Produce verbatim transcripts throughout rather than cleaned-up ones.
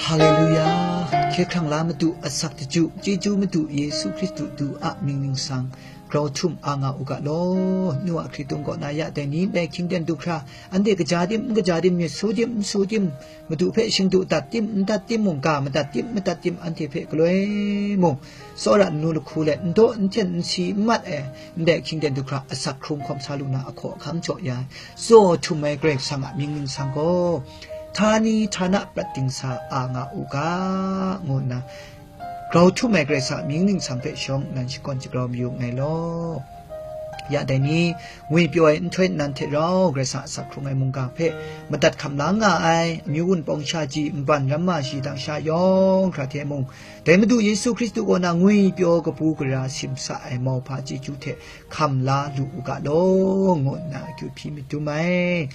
Haleluya! Hkye hkrang la Madu asak daju, chyeju Madu Yesu Hkristu du a mying ningsang, grau htum a nga u ga law. Nu a hkritung kaw na ya dai ni ndai hkying ten du hkra, anhte kaja tim, n kaja tim, myit su tim, n su tim, Madu hpe shingdu dat tim, n dat tim mung, ga madat tim, madat tim, anhte hpe galoi mung, tsawra nnu lahku let, n daw, n hten, n si, n mat ai, ndai hkying ten du hkra asak hkrung hkawm sa lu na ahkaw ahkang jaw ya ai, tsaw htum ai Karai Kasang a mying ningsang gaw, htani htana prat dingsa a nga u ga, ngu nna, grau htum ai Karai Kasang a mying ningsang hpe shawng nnan shakawn shagrau mayu nngai law. Ya dai ni, ngwipyaw ai nhtoi nnan hte rau Karai Kasang a asak hkrung ai mungga hpe madat hkam la nga ai, amyu wunpawng sha ji, nban ramma shi dang sha yawng hkra hte mung, dai Madu Yesu Hkristu kaw na ngwipyaw kabu gara simsa ai mauhpa chyeju hte hkam la lu u ga law, ngu nna akyu hpyi madum ai.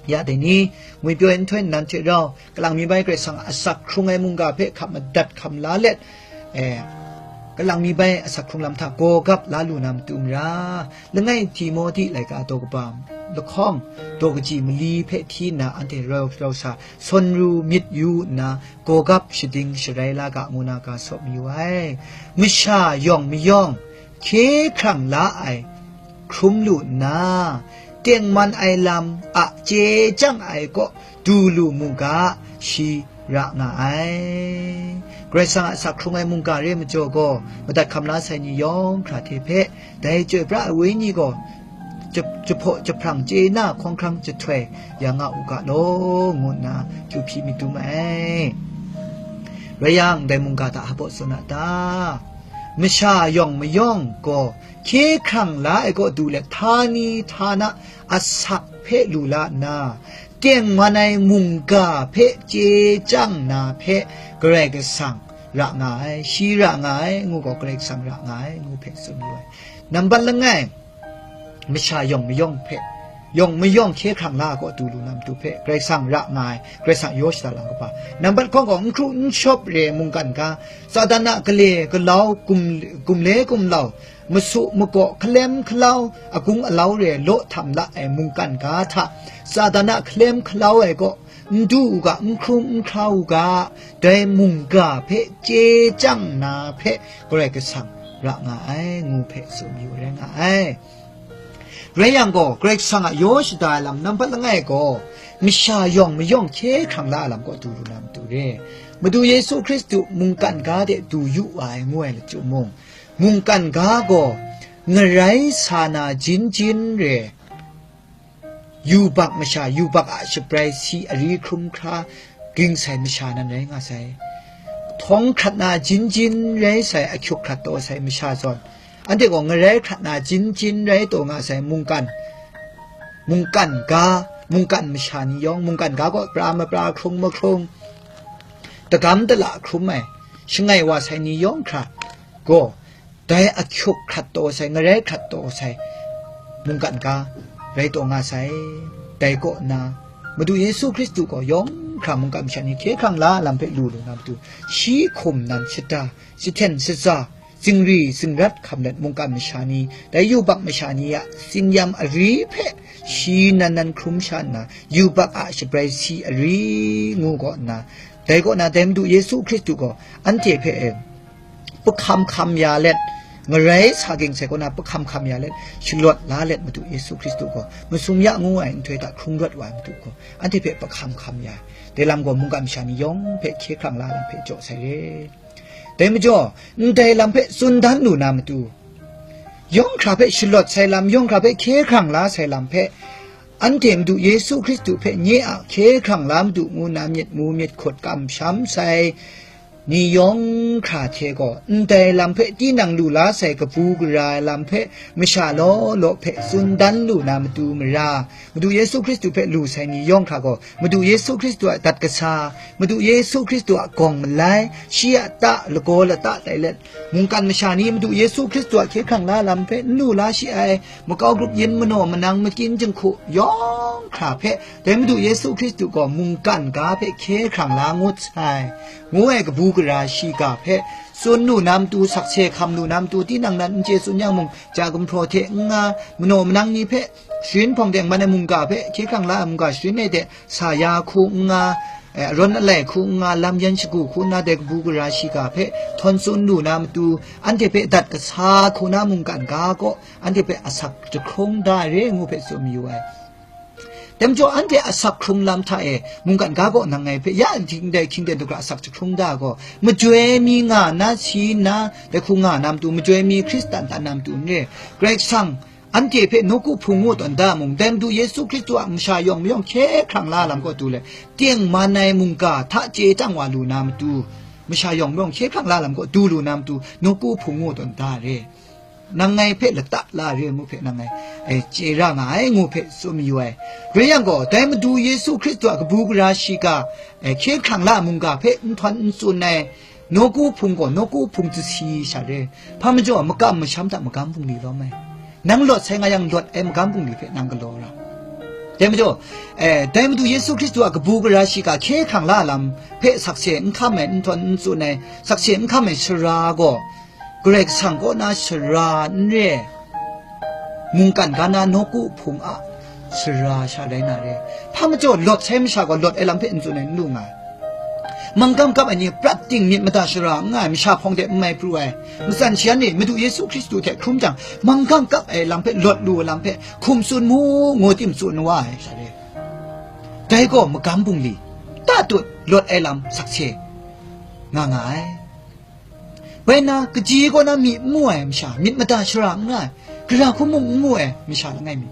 Ya dai ni, ngwipyaw ai nhtoi nnan hte rau, kalang mi bai Karai Kasang a asak hkrung ai mungga hpe hkap madat hkam la let, eh, kalang mi bai asak hkrung lam hta gawgap la lu na matu mara, langai Timote laika daw kaba lahkawng, daw kaji mali hpe hti nna anhte rau rau sa, sawn ru myit yu nna, gawgap shading sharai la ga, ngu na ga saw mayu ai. Masha yawng mayawng hkye hkrang la ai hkrum lu nna, tengman ai lam a chye chyang ai kaw du lu mu ga, shi ra nga ai. Karai Kasang a asak hkrung ai mungga re majaw gaw, madat hkam la sai ni yawng hkra hte hpe, dai Chyoi pra ai Wenyi gaw jahpaw jahprang chye na hkawng hkrang jahtoi ya nga u ga law, ngu nna kyu hpyi madum ai. Rai yang, dai mungga hta hpa tsun a ta? Masha yawng mayawng gaw hkye hkrang la ai kaw du let, htani htana asak hpe lu la nna, tengman ai mungga hpe chye chyang na hpe Karai Kasang ra nga ai, shi ra nga ai, ngu gaw Karai Kasang ra nga ai, ngu hpe tsun yu ai. Nambat langai, masha yawng mayawng hpe, yawng mayawng hkye hkrang la ai kaw du lu na matu hpe Karai Kasang ra nga ai, Karai Kasang yaw shada lam kaba. Nambat hkawng gaw, n hkru n shawp re mungkan ga, Satan a gale galau, gum, gumle gumlau, masu makaw, hkalem hkalau, agung alau re law htam la ai mungkan ga hta, Satan a hkalem hkalau ai kaw n du u ga, n hkrum n hkra u ga, dai mungga hpe chye chyang na hpe Karai Kasang ra nga ai, ngu hpe tsun yu rai nga ai. Rai yang gaw, Karai Kasang a yaw shada ai lam nambat langai gaw, masha yawng mayawng hkye hkrang la ai lam kaw du lu na matu re. Madu Yesu Hkristu mungkan ga de du yu wa ai ngu ai lachyum mung, mungkan ga gaw ngarai sa na jin jin re, yubak masha, yubak a shabrai si ari hkrum hkra ging sai masha nan rai nga sai. Htawng hkrat na jin jin rai sai, ahkyuk hkrat taw sai masha zawn, anhte gaw ngarai hkrat na jin jin rai taw nga sai mungkan, mungkan ga, mungkan masha ni yawng, mungkan ga gaw pra mapra hkrung mahkrung, dagam dala hkrum ai, shangai wa sai ni yawng hkra gaw, dai ahkyuk hkrat taw sai, ngarai hkrat taw sai mungkan ga rai taw nga sai. Dai kaw nna, Madu Yesu Hkristu gaw yawng hkra mungkan masha ni hkye hkrang la lam hpe lu lu na matu, shi hkum nan shata, shahten shaza, zingri zingrat hkam let mungkan masha ni, dai yubak masha ni a tsin-yam ari hpe shi nan nan hkrum sha nna, yubak a shabrai si ari ngu gaw nna, dai kaw na dai Madu Yesu Hkristu gaw anhte hpe e, pahkam hkam ya let, ngarai sa ging sai kaw na pahkam hkam ya let, shalawt la let Madu Yesu Hkristu gaw masum ya ngu ai nhtoi hta hkrung rawt wa ai Madu gaw, anhte hpe pahkam hkam ya ai. Dai lam gaw mungkan masha ni yawng hpe hkye hkrang la lam hpe jaw sai re. Dai majaw, ndai lam hpe tsun dan lu na matu, yawng hkra hpe shalawt sai lam, yawng hkra hpe hkye hkrang la sai lam hpe, anhte Madu Yesu Hkristu hpe nye a hkye hkrang la Madu ngu na myit mu myit hkut kamsham sai ni yawng hkra hte gaw, ndai lam hpe tinang lu la sai kabu gara ai lam hpe masha law law hpe tsun dan lu na matu mara, Madu Yesu Hkristu hpe lu sai ni yawng hkra gaw, Madu Yesu Hkristu a dat kasa, Madu Yesu Hkristu a gawng malai, shi a ta lagaw lata tai let, mungkan masha ni Madu Yesu Hkristu a hkye hkrang la lam hpe n lu la shi ai, makau grup yin manaw manang makyin jinghku yawng hkra hpe, dai Madu Yesu Hkristu gaw mungkan ga hpe hkye hkrang la ngut sai, ngu ai kabu gara shiga hpe tsun lu na matu, sakse hkam lu na matu, tinang nan n chye tsun yang mung, ja gumhpraw hte n nga, manaw manang ni hpe sharin hpawng teng man ai mungga hpe hkye hkrang la ai mungga sharin e de, sa ya hku n nga, eh, arawn alai hku n nga, lam yan shagu hku nna dai kabu gara shiga hpe htawn tsun lu na matu, anhte hpe dat kasa hku na mungkan ga gaw, anhte hpe asak jahkrung da re ngu hpe tsun mayu ai. Dai majaw, anhte asak hkrung lam hta e mungkan ga gaw nang ngai hpe ya ndai hkying ten du hkra asak jahkrung da gaw, majoi mi nga nna si nna dai hku nga na matu, majoi mi Hkristan hta na matu n re. Karai Kasang anhte hpe nawku hpung ngu tawn da mung, dai Madu Yesu Hkristu a masha yawng mayawng hkye hkrang la lam kaw du let, tengman ai mungga hta chye chyang wa lu na matu, masha yawng mayawng hkye hkrang la lam kaw du lu na matu, nawku hpung ngu tawn da re. Nang ngai hpe lata la re ngu hpe nang ngai, e, chye ra nga ai ngu hpe tsun mayu ai. Rai yang gaw, dai Madu Yesu Hkristu a kabu gara shiga, e, hkye hkrang la mungga hpe n htawn n tsun ai nawku hpung gaw nawku hpung zasi sha re. Hpa majaw, makam masham hta magam bungli lawm ai. Nang lawt sai nga yang lawt ai magam bungli hpe nang galaw ra. Dai majaw, e, dai Madu Yesu Hkristu a kabu gara shiga hkye hkrang la lam hpe sakse n hkam ai, n htawn n tsun ai, sakse n hkam ai sara gaw, Karai Kasang kaw na sara n re, mungkan ga na nawku hpung a sara sha rai na re. Hpa majaw, lawt sai masha gaw lawt ai lam hpe n tsun ai n lu nga ai. Manggang kap ai ni prat ting myit mada shara n nga ai, masha hpawng de n mai pru ai, matsan shi anhte Madu Yesu Hkristu hte hkrum jang, manggang kap ai lam hpe lawt lu ai lam hpe hkum tsun mu, ngu tim tsun wa ai sha re. Dai gaw magam bungli, tatut lawt ai lam sakse nga nga ai. Bai nna, kaji kaw na myi n mu ai masha, myit mada shara n nga ai, gara hkum mung n mu ai masha langai mi,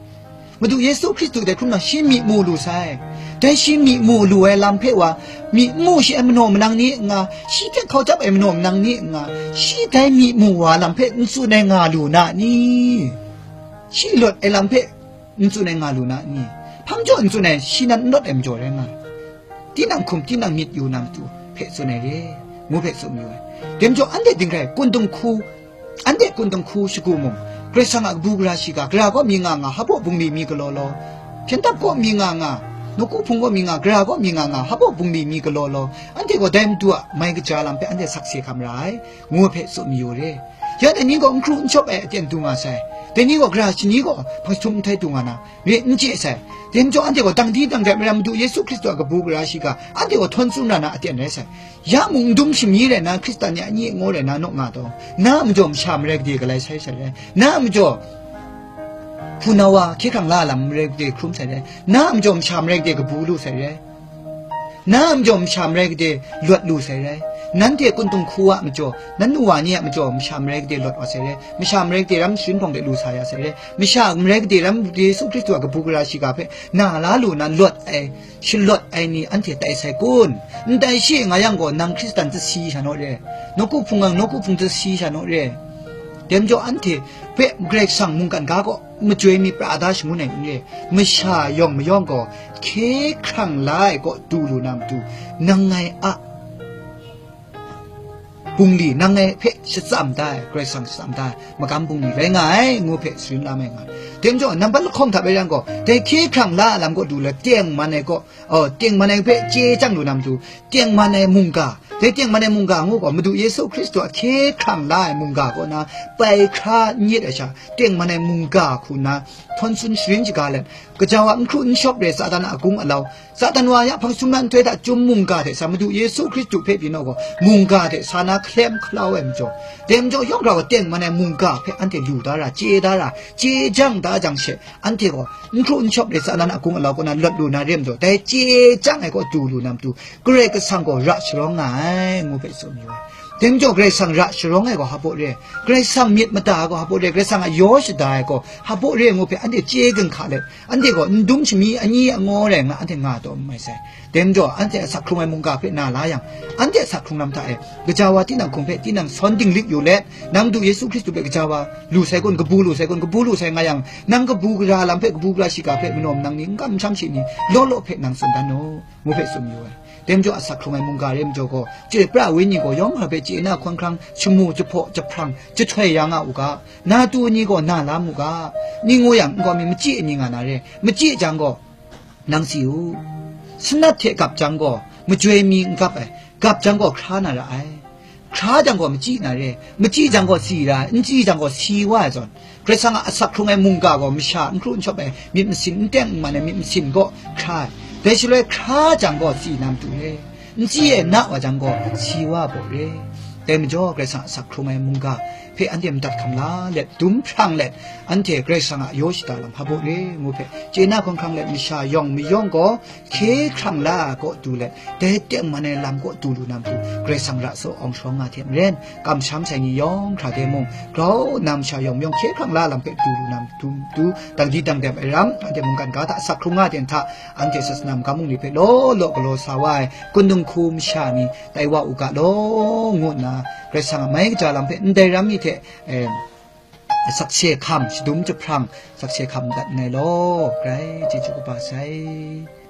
Madu Yesu Hkristu dai hkrum na, shi myi mu lu sai. Dai shi myi mu lu ai lam hpe wa, myi n mu shi ai manaw manang ni n nga, shi hte hkau chyap ai manaw manang ni n nga, shi dai myi mu wa lam hpe n tsun ai nga lu na ni? Shi lawt ai lam hpe n tsun ai nga lu na ni? Hpa majaw n tsun ai, shi nan n lawt ai majaw rai nga ai. Tinang hkum, tinang myit yu na matu hpe tsun ai re, ngu hpe tsun mayu ai. Dai majaw, anhte dinghkrai, kundung hku, anhte kundung hku shagu mung, Karai Kasang a kabu gara shiga, gara kaw mi nga nga, hpa baw bungli mi galaw law, hpyentap kaw mi nga nga, nawku hpung kaw mi nga, gara kaw mi nga nga, hpa baw bungli mi galaw law, anhte gaw dai Madu a mai kaja lam hpe anhte sakse hkam ra ai, ngu hpe tsun mayu re. Ya dai ni gaw n hkru n shawp ai aten du nga sai. Dai ni gaw gara shani gaw hpang jahtum nhtoi du nga na, re n chye sai. Dai majaw, anhte gaw dang di dang dai maren Madu Yesu Hkristu a kabu gara shiga, anhte gaw htawn tsun ra na aten rai sai. Ya mung n dum shami rai na, Hkristan ni a ni angaw rai na naw nga taw, na a majaw masha marai gade galai sai sai rai, na a majaw hpunau wa hkye hkrang la lam marai gade hkrum sai rai, na a majaw masha marai gade kabu lu sai rai, na a majaw masha marai gade lawt lu sai rai, nanhte kundung hku a majaw, nan nu wa ni a majaw masha marai gade lawt wa sai rai, masha marai gade ram sharin hpawng de lu sa ya sai rai, masha marai gade ram Yesu Hkristu a kabu gara shiga hpe na la lu na lawt ai, shalawt ai ni anhte tai sai kun? N tai shi nga yang gaw, nang Hkristan zasi sha naw re, nawku hpung ang nawku hpung zasi sha naw re. Dai majaw, anhte hpe Karai Kasang mungkan ga gaw majoi mi pra da shangun ai n re, masha yawng mayawng gaw hkye hkrang la ai kaw du lu na matu, nang ngai a bungli, nang ngai hpe shatsam da ai, Karai Kasang shatsam da ai magam bungli rai nga ai, ngu hpe sharin la mai nga ai. Dai majaw, nambat lahkawng hta bai yang gaw, dai hkye hkrang la ai lam kaw du let, tengman ai kaw, oh, tengman ai hpe chye chyang lu na matu, tengman ai mungga, dai tengman ai mungga ngu gaw, Madu Yesu Hkristu a hkye hkrang la ai mungga kaw na pai hkra n yet ai sha, tengman ai mungga hku nna htawn tsun sharin shaga let, gaja wa n hkru n shawp re, Satan a agung alau, Satan wa ya hpang jahtum nan nhtoi hta chyum mungga hte sa, Madu Yesu Hkristu hpe pyi naw gaw, mungga hte sa na hkalem hkalau ai majaw, dai majaw yawng grau tengman ai mungga hpe anhte lu da ra, chye da ra, chye jang da jang she, anhte gaw n hkru n shawp re, Satan a agung alau kaw na lawt lu na re majaw, dai chye jang ai kaw du lu na matu, Karai Kasang gaw ra sharawng nga ai, ngu hpe tsun yu ai. Dai majaw Karai Kasang ra sharawng ai gaw hpa baw re, Karai Kasang myit mada ai gaw hpa baw re, Karai Kasang a yaw shada ai gaw hpa baw re, ngu hpe anhte chye ginhka let, anhte gaw n dum shami ani angaw rai nga, anhte nga taw n mai sai. Dai majaw, anhte a sak hkrung ai mungga hpe na la yang, anhte a sak hkrung lam hta e, gaja wa tinang hkum hpe tinang sawn dinglik yu let, nang du Yesu Hkristu hpe gaja wa lu sai kun, kabu lu sai kun, kabu lu sai nga yang, nang kabu gara lam hpe, kabu gara shiga hpe manaw manang ni, n kam masham shi ni, law law hpe nang tsun dan u, ngu hpe tsun yu ai. Dai majaw, a sak hkrung ai mungga re majaw gaw, chyoi pra ai wenyi gaw yawng hpe chye na hkawn hkrang, shamu, jahpaw, jahprang, jahtoi ya nga u ga, na tu ni gaw na la mu ga, ning ngu yang, nkau mi machyi ni nga na re, machyi jang gaw, Nang si u, sanat hte gap jang gaw, majoi mi n gap ai, gap jang gaw hkra na ra ai. Hkra jang gaw machyi na re, machyi jang gaw si ra ai, n chyi jang gaw si wa ai zawn, Karai Kasang a asak hkrung ai mungga gaw masha n hkru n shawp ai, myit masin n teng n man ai myit masin gaw hkra ai. Dai shaloi hkra jang gaw si na matu re, n chyi e na wa jang gaw si wa baw re. Dai majaw Karai Kasang a asak hkrung ai mungga hpe anhte madat hkam la let, dum hprang let, anhte Karai Kasang a yaw shada lam hpa baw re ngu hpe chye na hkawng hkrang let, masha yawng mayawng gaw hkye hkrang la kaw du let, dai teng man ai lam kaw du lu na matu, Karai Kasang ra saw awng shawng nga hte maren, kamsham sai ni yawng hkra de mung, grau nna masha yawng mayawng hkye hkrang la lam hpe du lu na matu, dangdi dangdep ai ram, anhte mungkan ga hta asak hkrung nga ten hta, anhte sasana magam bungli hpe law law galaw sa wa ai, kun dung hku masha ni tai wa u ga law, ngu nna, Karai Kasang a mai kaja lam hpe ndai ram mi hte, eh, sakse hkam, shadum jahprang, sakse hkam dat nngai law, grai chyeju kaba sai.